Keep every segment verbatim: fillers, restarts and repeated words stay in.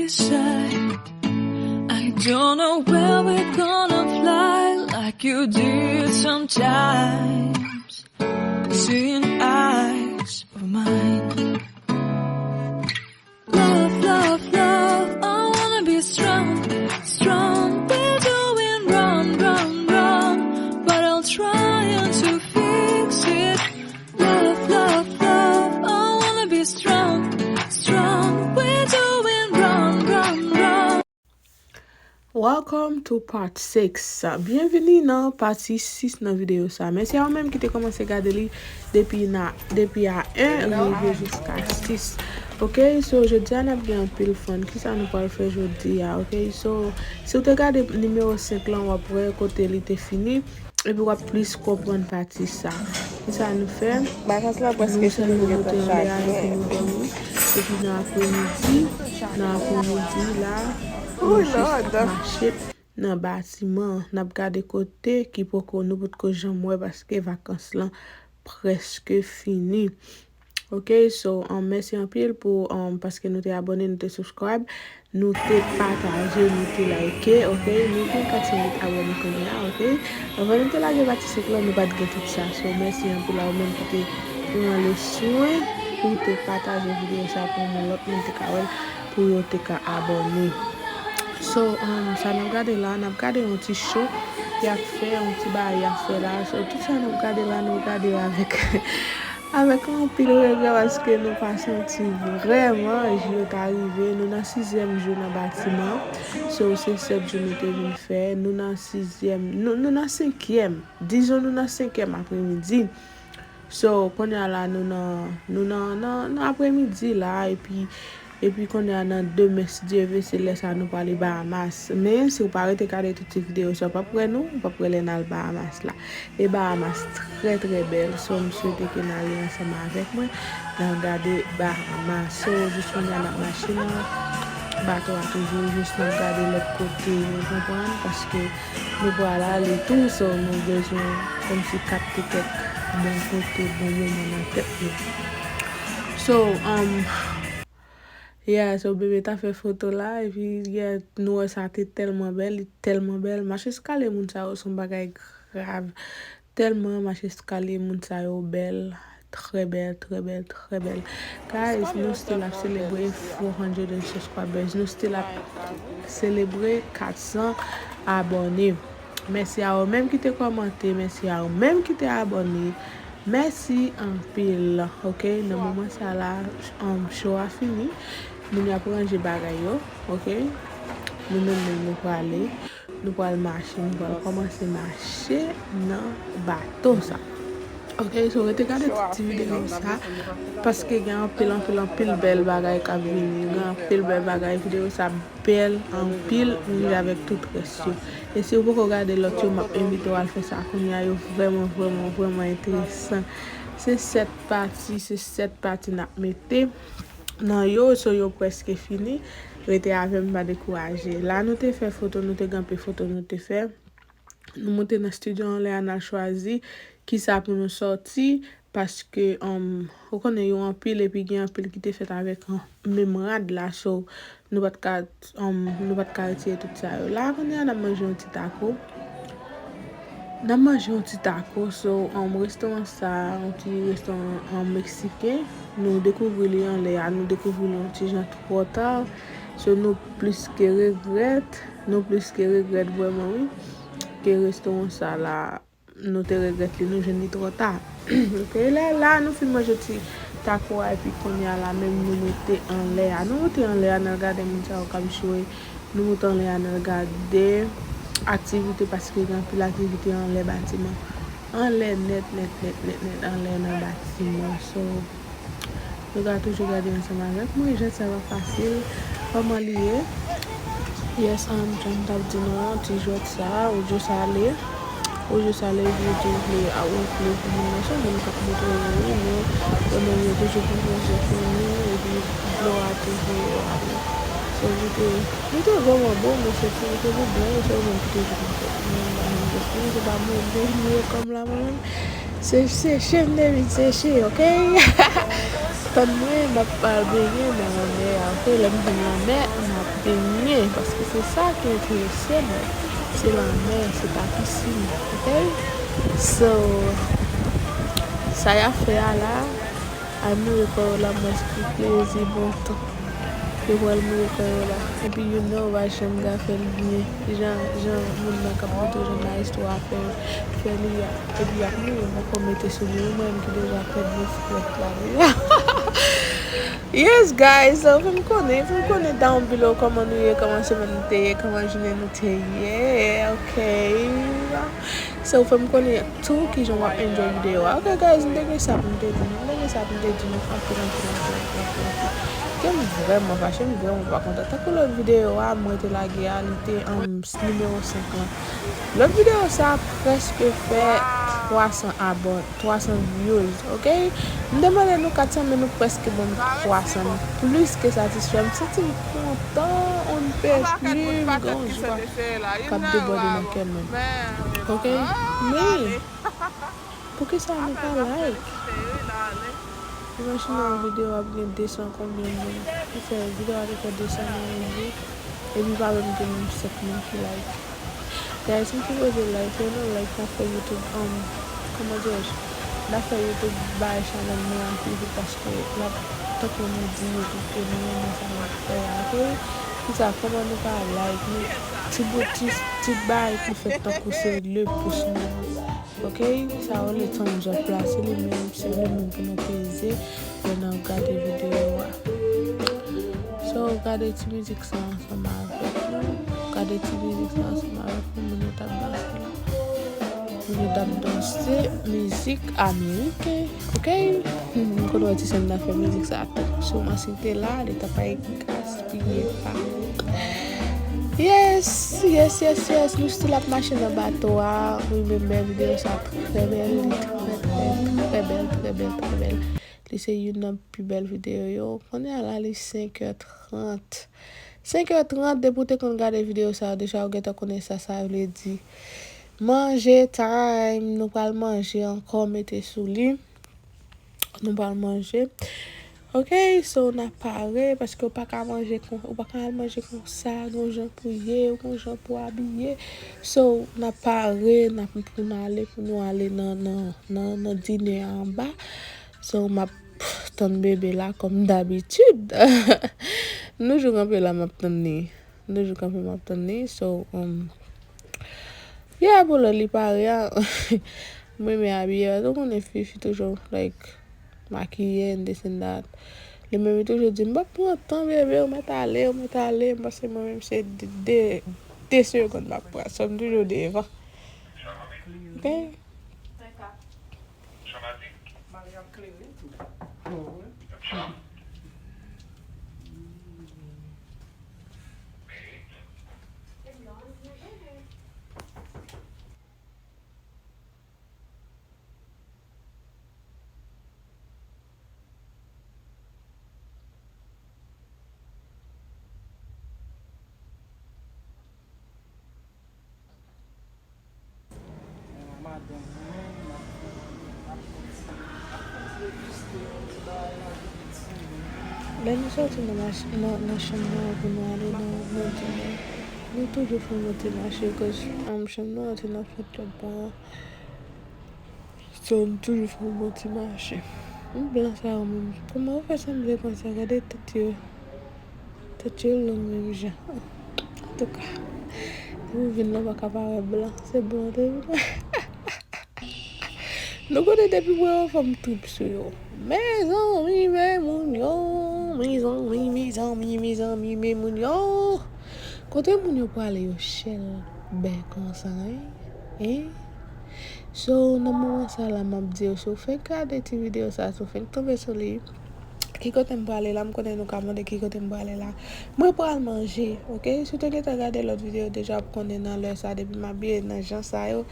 Shy. I don't know where we're gonna fly like you did sometimes. Seeing eyes of mine. Love, love, love, I wanna be strong, strong. We're doing wrong, wrong, wrong, but I'll try to fix it. Love, love, love, I wanna be strong, strong. We're doing wrong, wrong, wrong. Welcome to part six. Byenvini nan pati sis nan videyo sa. Mèsi a ou menm ki te kòmanse gade li depi na, depi a en rive jiska sis. Ok, so jodi a n ap gen anpil fun. Kisa nou pral fè jodi a? Ok, so si w te gade nimewo senk lan, w ap wè kote li te fini. Epi w ap plis konprann pati sa. Kisa nou fè? Vakans la prèske fini, nou moute anlè a epi nou dòmi. Epi nan apremidi, nan apremidi la, nou jis ap mache nan batiman an. N ap gade kote ki poko, nou potko janm wè paske vakans lan prèske fini. Ok, so, um, mèsi anpil pou, um, paske nou te abòne, nou te subscribe, nou te pataje, nou te like, ok? Nou gen kat san huit abòne kounye a, ok? Anvan nou te lage pati senk lan, nou pa t gen tout sa. So, mèsi anpil a ou menm ki te pran le swen pou te pataje videyo sa pou yon lòt moun te ka wè l, pou yo te ka abòne. So, um, sa n ap gade la, n ap gade yon ti show y ap fè, yon ti bagay y ap fè la. So, tout sa n ap gade la, nou gade avèk Avèk anpil regrè paske nou pa santi vrèman jou yo ta rive. Nou nan sizyèm jou nan batiman. So, se sèt jou nou te vin fè. Nou nan sizyèm, nou, nou nan senkyèm. Dizon nou nan senkyèm apremidi. So, kounye a la, nou nan, nou nan, nan, nan apremidi la, epi Epi kounye a nan demen, si Dye ve, se lè sa nou prale Bahamas. Men, si w pa rete gade tout ti videyo sa, w p ap wè nou, w p ap wè lè n al Bahamas la. E Bahamas trè, trè bèl. So, m swete ke n ale ansanm avèk mwen, n al gade Bahamas. So, jis kounye a n ap mache nan bato a toujou, jis n ap gade lòt kote, ou konprann, paske nou pral ale tou, so, nou bezwen kòmsi kapte kèk bon kote, bon moman nan tèt nou. So, um, Yeah, so bebe ta fè foto la, epi, yeah, nou wè sa te tèlman bèl, li tèlman bèl. Mach eskalye moun sa yo se yon bagay grav. Tèlman mach eskalye moun sa yo bèl, trè bèl, trè bèl, trè bèl. Guys, nou still ap selebre four hundred subscribers. Nou still ap selebre kat san abòne. Mèsi a ou menm ki te kòmante, mèsi a ou menm ki te abòne. Mèsi anpil, ok? Nan moman sa la, um, show a fini. Moun yo ap ranje bagay yo, ok? Nou menm menm nou prale. Nou pral mache, nou pral kòmanse mache nan bato sa. Ok, so rete gade tout ti videyo sa, paske gen anpil, anpil, anpil bèl bagay k ap vini. Gen anpil bèl bagay, videyo sa bèl anpil, menm jan avèk tout rès yo. E si w poko gade lòt yo, m ap envite w al fè sa kounye a, yo vrèman, vrèman, vrèman enteresan. Se sèt pati, se sèt pati n ap mete nan yo, so yo prèske fini. Rete avè m, pa dekouraje. La nou te fè foto, nou te gen anpil foto nou te fè. Nou monte nan estidyo anlè a, n al chwazi kisa pou nou sòti, paske, um, ou konnen yo anpil, epi gen anpil ki te fèt avèk, um, menm rad la, so nou pa t ka, um, nou pa t ka retire tout sa yo. La, kounye a, n ap manje yon ti tako. N ap manje yon ti tako, so, um, restoran sa, yon ti restoran, um, meksiken. Nou dekouvri li anlè a, nou dekouvri li yon ti jan twò ta. So, nou plis ke regrèt, nou plis ke regrèt vrèman, wi. Ke restoran sa la, nou te regrèt li, nou jwenn li twò ta. Ok, lè la, nou fin manje ti tako a, epi kounye a la menm, nou moute anlè a. Nou moute anlè a, n al gade moun sa yo k ap jwe. Nou moute anlè a, n al gade aktivite, paske gen anpil aktivite anlè batiman. Anlè nèt, nèt, nèt, nèt, nèt, anlè nan batiman. So, nou ka toujou gade ansanm avèk mwen, jan sa va fasil. Kòman li ye? Yes, um, jan m t ap di nou an, ti jwèt sa, ou jis ale, ou jis ale, epi ou vle, a, ou vle pou moun nan, se moun k ap montre ou, wi, men yo menm yo toujou konprann se fini, epi dlo a toujou ale. So, li te, li te vrèman bon, men se fini, li te bon, se ou menm ki toujou konprann. Men, m pa janm jis fini, se pa mwen, men li ye kòm la, mwen menm. Se, se seche, m te vin seche, ok? Tann mwen, m ap al benyen nan lanmè a, oke? Lè m jwenn lanmè, m ap benyen, paske se sa ki enterese mwen. Se lanmè, se pa pisin, oke? So, sa y ap fè a la, al mouri kò yo la, mwen se pou plezi, bon tan. Yo pral mouri kò yo la. Epi you know, va janm ka fè l byen. Jan, jan moun nan k ap montre jan nice to a fè, fè li a. Epi y ap mouri, m ankò mete sou li. Ou menm ki deja pèdi frèt la deja. Yes, guys, so fè m konnen, fè m konnen down below kòman nou ye, kòman semèn nou te ye, kòman jounen nou te ye, ok? So fè m konnen tou kijan w ap enjoy videyo a. Ok, guys, m te gen sa pou m te di nou, m te gen sa pou m te di nou anpil, anpil, anpil, anpil, anpil, anpil. Ke m vrèman fache, m vrèman pa kontan. Tankou lòt videyo a, mwen te lage a, li te, um, nimewo senk lan. Lòt videyo sa a prèske fè twa san abòne, twa san views, ok? M te mande nou kat san, men nou prèske ban m twa san. M plis ke satisfè. M santi m kontan, on pè plim, gen yon jwa k ap debòde nan kè mwen. Ok? Men, poukisa nou pa like? Imajine yon videyo ap gen de san konbyen moun. Ki fè videyo a te fè de san moun view, epi pa menm gen menm senk moun ki like. Guys, m sipoze like, lè nou like, n ap fè YouTube, um, kòman dirèj, n ap fè YouTube bay chanèl nou an pi vit paske l ap, tankou nou di YouTube ke nou renmen sa n ap fè a, ok? Kisa, kòman nou pa like, nou, ti bout, ti, ti bagay ki fèt tankou se le pous nou. Ok, sa yo le thumbs up la, se li menm, se li menm pou nou peze lè n ap gade videyo a. So, gade ti mizik sa ansanm avèk nou. Gade ti mizik sa ansanm avèk nou, moun yo t ap danse la. Moun yo t ap danse mizik ameriken, ok? M konn wè ti sèn nan fè mizik sa tou. Si w mansi te la, li t ap gaspiye pa. Yes, yes, yes, yes. Nou still ap mache nan bato a. Wi, men bèl videyo sa trè bèl. Li trè, trè, trè bèl, trè bèl, trè bèl. Li se youn nan pi bèl videyo yo. Kounye a la, li senk è trant. Senk è trant, depi w te konn gade videyo sa yo deja, ou gentan konnen sa sa vle di. Manje time. Nou pral manje ankò, mete sou li. Nou pral manje. Ok, so n ap pare, paske ou pa ka manje kon, ou pa ka al manje konsa, gon jan pou ye, gon jan pou abiye. So, n ap pare, n ap, pou n ale, pou nou ale nan, nan, nan, nan dinè a anba. So, m ap tann bebe la kòm dabitid. Nou toujou kanpe la, m ap tann li. Nou toujou kanpe, m ap tann li. So, um, yeah, pou lè li pare a, m renmen abiye. Ou konnen fi, fi toujou, like, makiye, and this and that. Li menm, li toujou di m, "M p ap pran tan, bebe, ou mèt ale, ou mèt ale." M panse mwen menm, se de, de, de segonn m ap pran. So, m toujou devan. Ok? Lè nou soti nan mach-, nan, nan chanm nan pou nou ale nan, nan dinè, nou toujou fè yon ti mache, cause, um, chanm nou an te nan front yard pa an. So, nou toujou fè yon bon ti mache. M blan sa yo menm. Kòman yo fè sanble konsa? Gade tèt yo. Tèt yo long menm jan. Antouka, depi w vin la, w pa ka pa wè blan. Se blan te vin. Nou konnen depi mwen anfòm trip sou yo. Mezanmi, men moun yo. Mezanmi, mezanmi, mezanmi, men moun yo. Kote moun yo prale yo chèlbè konsa, en? En? So, nan moman sa la, m ap di yo, si w fenk gade ti videyo sa, si w fenk tonbe sou li, ki kote m prale la, m konnen nou ka mande ki kote m prale la. Mwen pral manje, ok? Si w te gentan gade lòt videyo deja, w ap konnen nan lè sa, depi m abiye nan jan sa yo,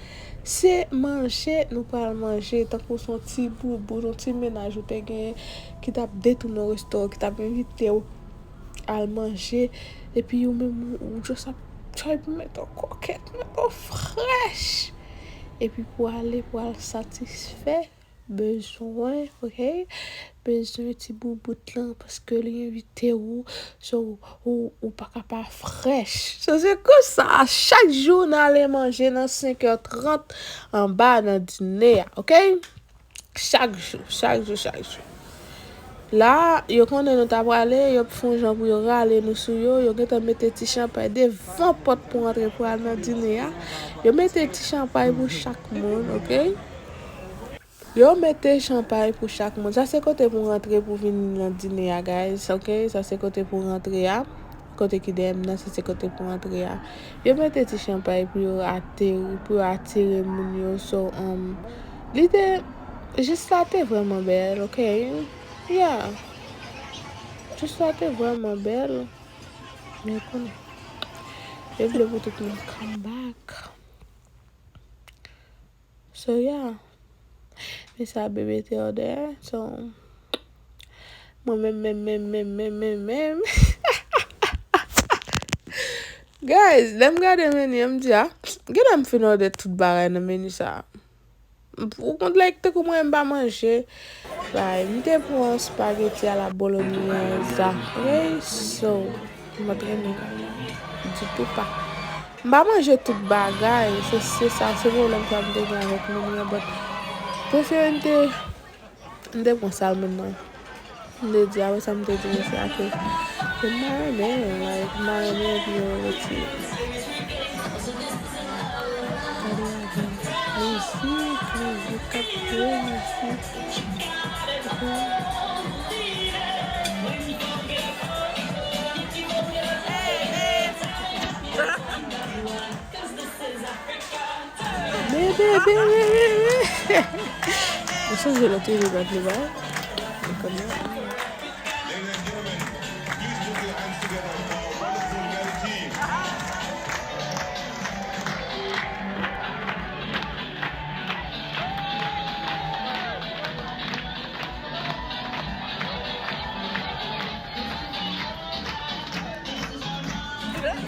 se manje nou pral manje, tankou se yon ti boubou, yon ti mennaj ou te genyen ki t ap detounen w restoran, ki t ap envite w al manje, epi ou menm, ou, ou just ap try pou mete w kokèt, mete w frèch, epi pou ale, pou al satisfè bezwen, ok? Bezwen ti boubout lan, paske li envite ou, so ou, ou pa ka pa frèch. So, se konsa, chak jou n ale manje nan senk è trant anba nan dine a, ok? Chak jou, chak jou, chak jou. La, yo konnen nou ta prale, yo ap fè yon jan pou yo rale nou sou yo, yo gentan mete ti chanpay devan pòt pou antre pou al nan dine a. Yo mete ti chanpay pou chak moun, ok? Yo mete chanpay pou chak moun. Sa se kote pou rantre pou vin nan dine a, guys, ok? Sa se kote pou rantre a. Kote ki dèyè m nan, sa se kote pou rantre a. Yo mete ti chanpay pou yo ateri, pou yo atire moun yo. So, um, li te, jis la te vrèman bèl, ok? Yeah. Jis la te vrèman bèl. Men konnen, yo vle pou tout moun come back. So, yeah. Men sa bebe te òdè. So, mwen menm, menm, menm, menm, menm, menm, menm. Guys, lè m gade meni an, m di, ah, genlè m fin òdè tout bagay nan meni sa. Ou konn lè tankou mwen, m pa manje. Bay, m te pran spaghetti à la bolognaise. Ok, so, m pa trennen ditou pa. M pa manje tout bagay, se, se sa, se pwoblèm sa m te gen avèk moun yo, but prefere m te, m te pran salmon nan. M te di, apre sa, m te di mesye a ke, ke m pa renmen, like, m pa renmen epi yo retire. Gade avè m. Mizik, mizik k ap jwe, mizik. Bebe, bebe, bebe. Mwen sonje lòt epi bat li bay. Li konn nan.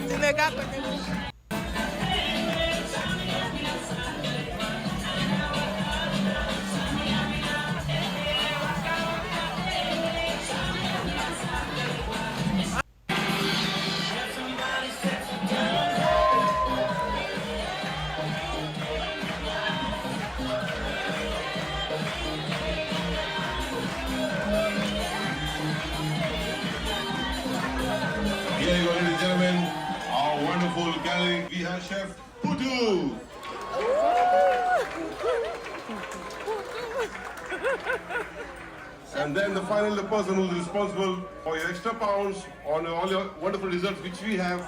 Ti nèg a kote. Here you go, ladies and gentlemen, our wonderful Galley Viha chef, Putu. And then the final, the person who's responsible for your extra pounds on all your wonderful desserts which we have,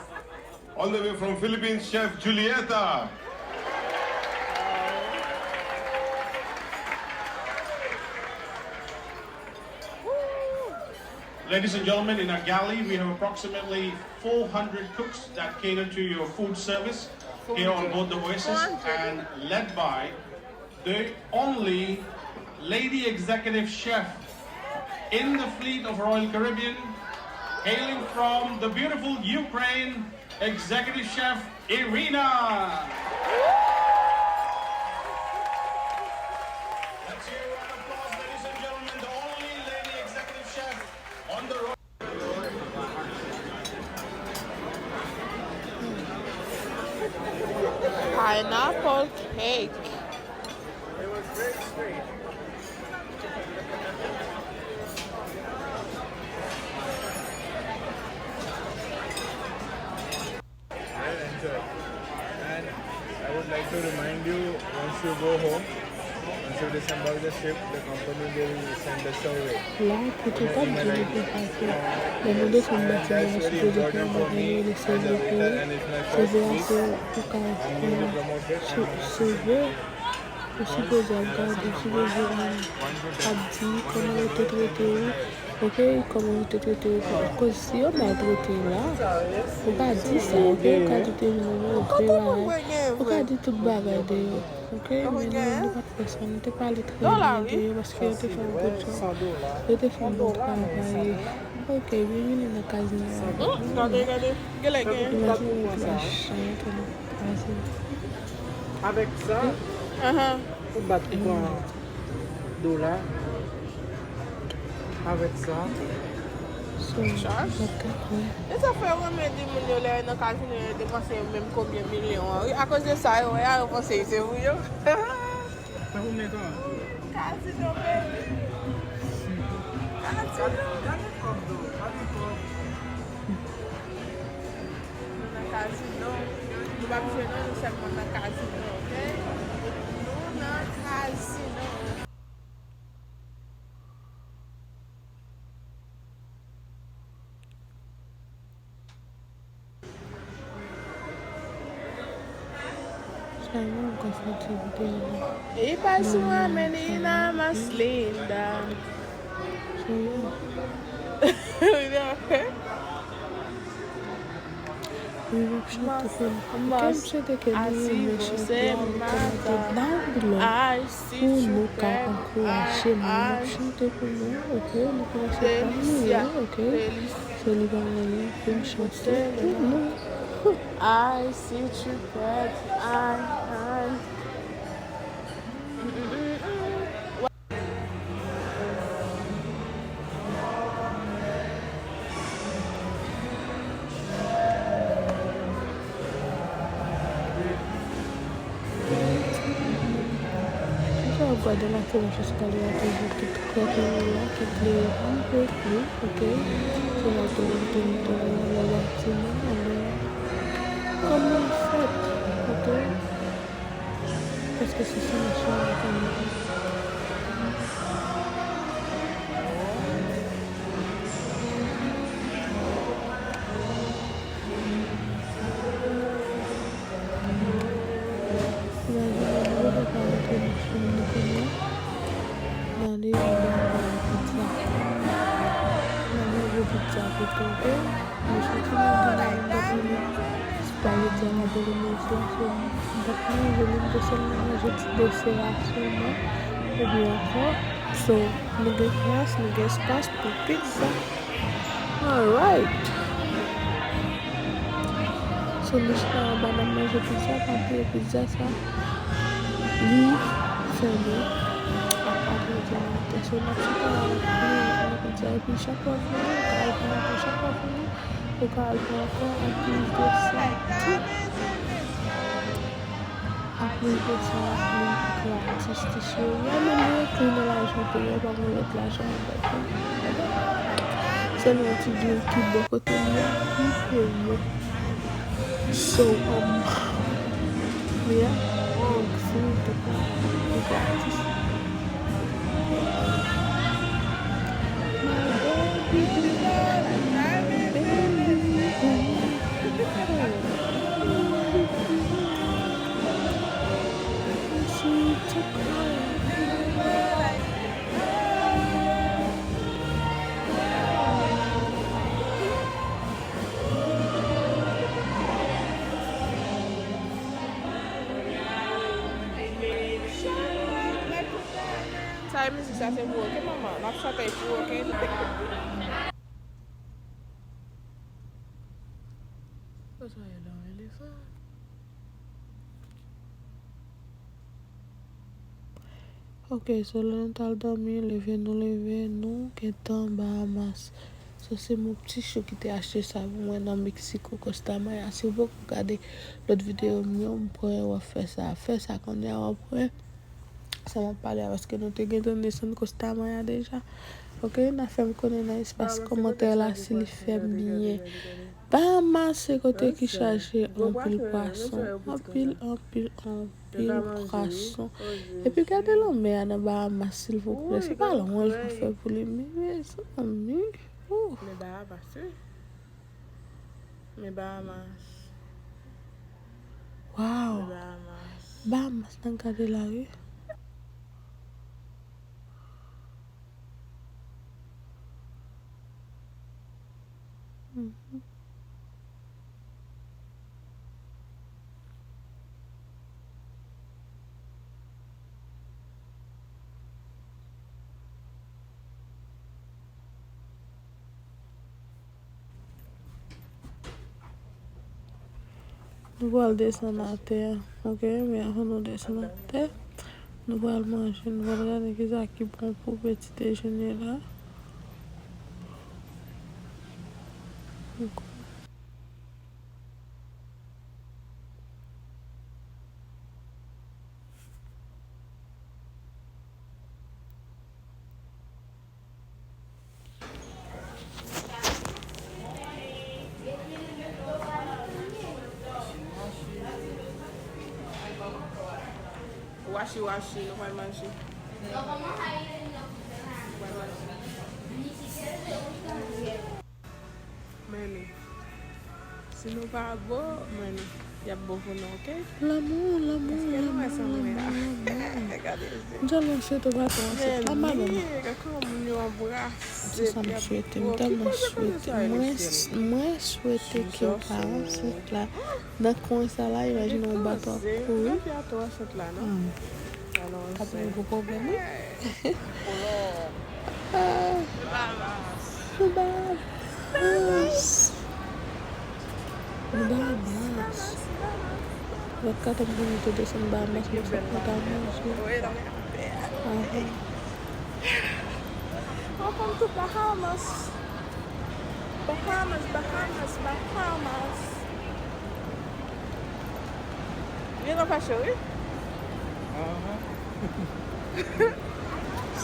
all the way from Philippines, Chef Julieta. Ladies and gentlemen, in our galley, we have approximately four hundred cooks that cater to your food service here on board the Oasis, and led by the only lady executive chef in the fleet of Royal Caribbean, hailing from the beautiful Ukraine, Executive Chef Irina. Let's hear a round of applause, ladies and gentlemen, the only lady executive chef on the Royal Pineapple cake. Enjoy. And I would like to remind you, once you go home, once you disembark the ship, the company will send a survey. La, Putu t ap di li te pase. Lè nou desann batiman an, nou sipoze fè yon bagay yo rele seve pou ou. Seve a se pou ka, eh, sou-, seve. Ou sipoze ap gade, ou sipoze, um, ap di kòman yo te trete ou, ok? Kòman yo te trete ou. Akoz si yo maltrete w la, ou ka di sa, ok? Ou ka di te yon move bagay. Ou ka di tout bagay de yo, ok? Men nou menm, nou pa t fè sa. Nou te pale trè byen de yo paske yo te fè yon bon travay. Yo te fè yon bon travay. Ok, byenveni nan kaz nou an. Gade, gade. Genlè gen. Imajine w te machan, yo te kraze. Avèk sa, ou bat pou pran. Dola. Avèk sa. Chaj. E sa fè yo renmen di moun yo lè yo nan kazino yo depanse menm konbyen milyon an wi. Akoz de sa yo wè a yo panse se pou yo. Sa pou mwen ka. Kazino, baby. Kazino. Gade kòb do, gade kòb. Nou nan kazino. Nou p ap jwe non, nou sèlman nan kazino, oke? Nou nan kazino. Sa yo ankò fè ti videyo la. E pa sou a, men li nan mas linda. Sa yo. Wi, m ap chante pou nou. Ok, m swete ke nou renmen chante a, nou kòmante down below pou nou ka ankouraje nou. M ap chante pou nou, ok? Nou kòmanse pa nou ye, ok? Se li ban mwen li pou m chante pou nou. Ay, si tu peux, ay, ay. Sa w ap gade la, se nan eskalye a toujou ki trè kouri la, ki klere anpil, ok? Se la tou, tou, tou, lè y ap di nou, alò, kòman l fèt, ok? Paske se sou machin an kanmenm. Imajine nou, nou pa rantre nan machin nou kounye a. N ale anba anba pizza. N ale anba pizza pou tonbe. Nou soti nan bouda, nou pa tande. Spaghetti a la belle maison, so, m pa t manje li, m te sèlman manje ti desè a sèlman. Ebyen ankò, so, nou gen plas, nou gen espas pou pizza. Alright. So, nou chita anba, n ap manje pizza, pa bliye pizza sa, li fèmen a katrè di maten. So, n ap chita la, n ap manje pizza, epi chak lè w vini, ou ka al pran ankò, chak lè w vini, ou ka al pran ankò, anplis de sa tou. Anplis de sa, li gratis, ti cheri. A, men li ekri nan lajan peye, pa gen lòt lajan anba tou. Sèlman ti dil ki bò kote li a, ki peye. So, um, yeah, donk, si nou te ka, li gratis. Sa e mizik sa se pou ou, ok, manman? N ap chante pou ou, ok? Sa ye nan elevan. Ok, so lè nou t al dòmi, leve nou leve, nou gentan Bahamas. So se mon pti chou ki te achte sa pou mwen nan Mexico, Costa Maya. Si w poko gade lòt videyo m yo, m kwè w ap fè sa. Fè sa kounye a, w ap wè sa m ap pale a, paske nou te gentan desann Costa Maya deja. Ok, n a fè m konnen nan espas kòmantè la si li fè m byen. Bahamas se kote ki chaje anpil pwason, anpil, anpil, anpil pwason. Epi gade lanmè a nan Bahamas, silvouplè. Se pa lwanj nou fè pou li, men mezanmi. Ouh. Men Bahamas, wi. Men Bahamas. Waw. Men Bahamas. Bahamas, n ap gade la, wi. Mhm. Nou pral desann atè, ok? Men anvan nou desann atè, Nou pral manje, nou pral gade kisa ki bon pou peti dejene la. Washi washi, nou pral manje. Nou pral manje. Men li. Si nou pa bo, men y ap bo pou nou, oke? Lanmou, lanmou, èske nou wè sa m wè a? Gade je. M tèlman swete w pa twò ansent la, madanm. Men li, gade kòman moun yo anbrase. Se sa m swete, m tèlman swete. Mwen, mwen swete ke w pa ansent la. Nan kwen sa la, imajine yon baton ap kouri. Ap yon gwo pwoblèm, wi. Nou Bahamas. Nou Bahamas. Lòt kat ap vini te desann Bahamas, mwen fòk mwen ta manje. Welcome to Bahamas. Bahamas, Bahamas, Bahamas. Gen tan fache, wi.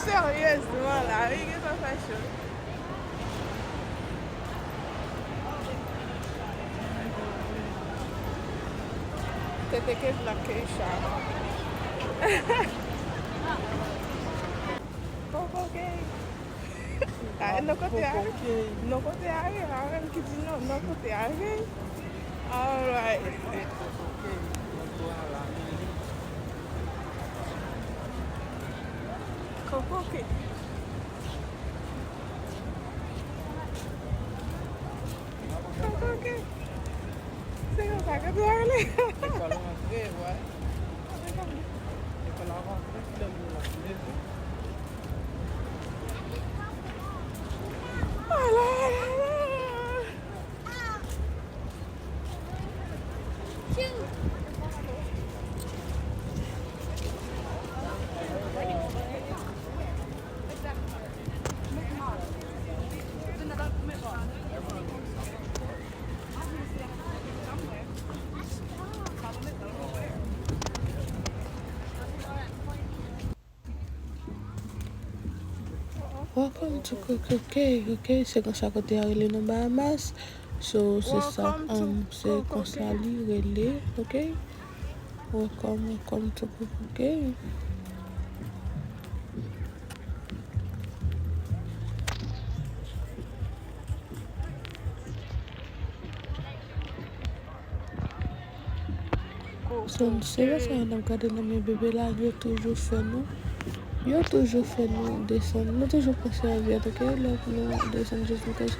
Seryezman la, wi, gen tan fache, wi. Tete ke vlog Keisha. Coco Cake. Ah, nan kote a? Nan kote a ye? A menm ki di non, nan kote a ye? Alright. Coco Cake. Coco Cake. Se konsa ke nou rele. Lekòl rantre, wè. Lekòl ap rantre, kilè nou la? Welcome to Coco Cake, ok? Se konsa kote a rele nan Bahamas. So, se sa, um, se konsa li rele, ok? Welcome, welcome to Coco Cake. So, se konsa n ap gade nan men bebe la, yo toujou fè nou, yo toujou fè nou desann, nou toujou pran sèvyèt, ok, lè nou desann jis nou kòz.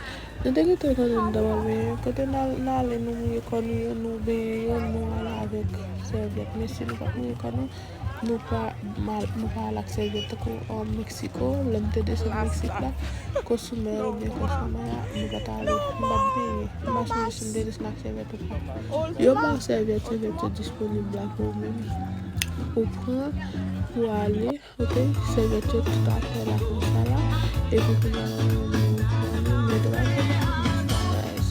Nou te gentan konnen nou ta pral benyen, kote n al, n ale nou mouye kò nou yo, nou benyen yo, nou ale avèk sèvyèt, men si nou pa t mouye kò nou, nou pa mal, nou pa al ak sèvyèt tankou an Meksiko, lè m te desann Meksik la, Cozumel oubyen Cozumel, nou pa t ale, m pa t benyen, m pa sonje si m te desann ak sèvyèt ou pa. Yo ba w sèvyèt, sèvyèt yo disponib la pou ou menm, pou pran, pou ale, ok, sèvyèt yo tout atè la konsa la, epi kounye a nou, nou, nou, nou, nou,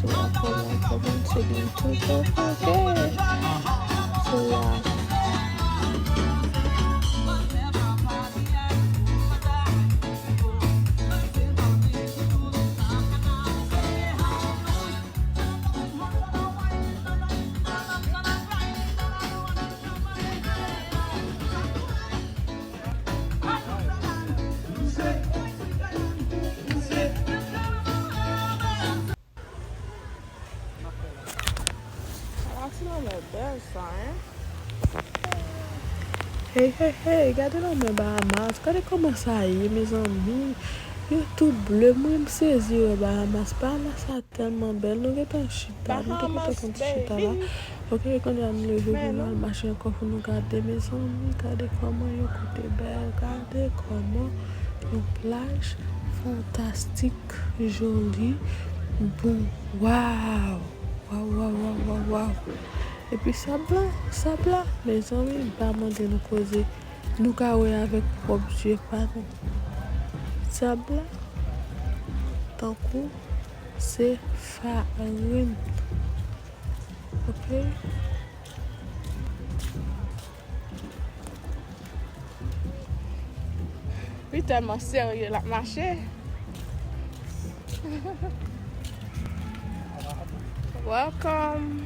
So, a kòman, kòman se gen tout, ok. So, a. Ala ti lanmè bèl sa, en. Hey, hey, hey, gade lanmè Bahamas. Gade kòman sa ye, mezanmi. Yo tout ble. Mwen, m sezi wè Bahamas. Bahamas sa tèlman bèl. Nou gentan chita. Nou te gentan fè yon ti chita la. Ok, kounye a nou leve pou nou al mache ankò pou nou gade, mezanmi, gade kòman yon kote bèl, gade kòman yon plaj fantastik, joli, bon, waw, waw, waw. Epi sab la, sab la, mezanmi, m pa mande nou koze, Nou ka wè avèk pwòp zye pa nou. Sab la, tankou se farin. Ok? Li tèlman serye, l ap mache. Welcome.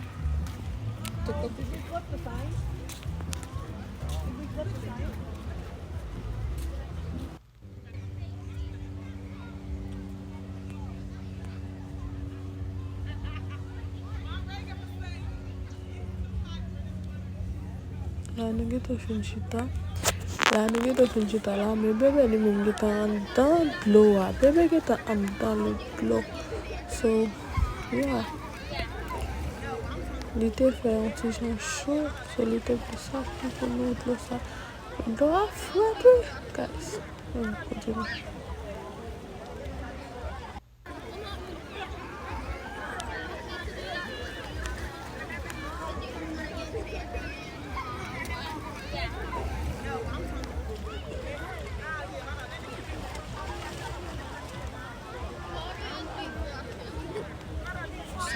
La nou gentan fin chita. La nou gentan fin chita la, men bebe li menm gentan anndan dlo a. Bebe gentan anndan dlo. So, yeah. Li te fè yon ti jan cho, so li te pou sa, pou nou dlo sa. Dlo a frèt wi, guys. Hmm, kote nou?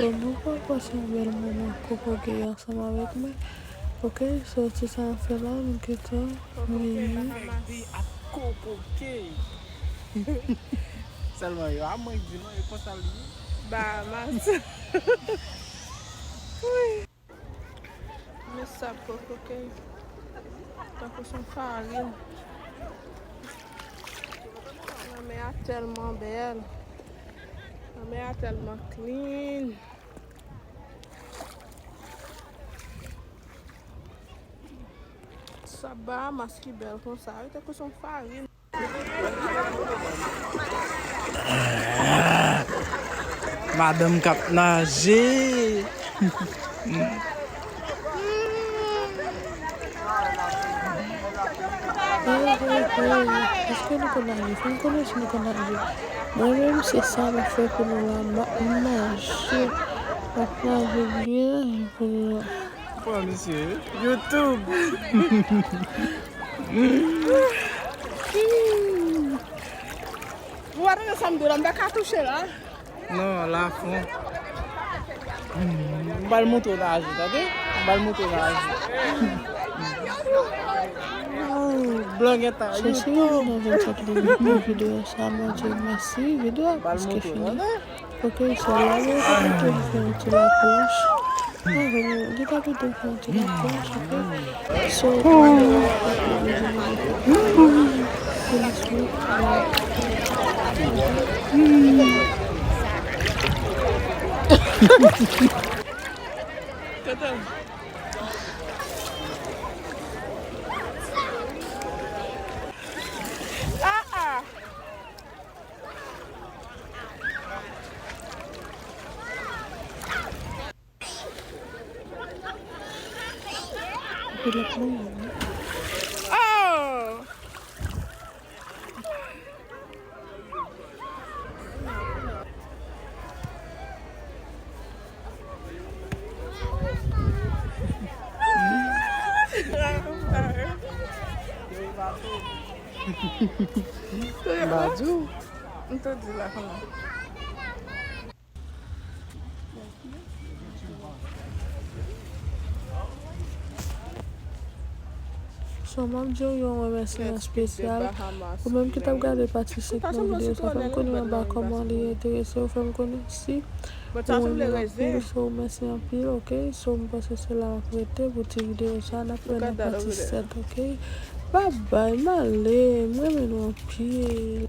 So, nou pral pase yon bèl moman kokoke ansanm avèk mwen. Ok, so, se sa n ap fè la, nou gentan rive. Kokoke Bahamas. Kokoke. Sèlman yo a mwen k di non, e konsa l ye. Bahamas. Wi. Men sab kokoke. Tankou se yon farin. Lanmè a tèlman bèl. Lanmè a tèlman clean. Sab Bahamas ki bèl konsa, wi, tankou se yon farin. Madanm k ap naje. Hey, hey, hey, èske nou konn naje? Fè m konnen si nou konn naje. Mwen menm, se sa m ap fè pou nou la. M ap naje. M ap naje byen pou nou la. Pran misye, wi. YouTube. Ou pa tande sa m di w la, m pa ka touche la. Non, la fon. M pral montre w naje, tande? M pral montre w naje. Blan gentan, YouTube. Chèche yon nouvèl sòt limit pou videyo sa, Bondye mèsi. Videyo a prèske fini. Ok, so la, yo ta pito fè yon ti lapwòch. Li ta pito fè yon ti lapwòch, ok? So, Oh! Badou. M te di la kòman. So, m ap di w yon remèsiman espesyal. Ou menm ki t ap gade pati senk nan videyo sa, fè m konnen anba kòman li enterese w, fè m konnen si ou renmen anpil, so mèsi anpil, ok? So, m panse se la m ap rete pou ti videyo sa, n ap wè nan pati sèt, ok? Babay, m ale, m renmen nou anpil.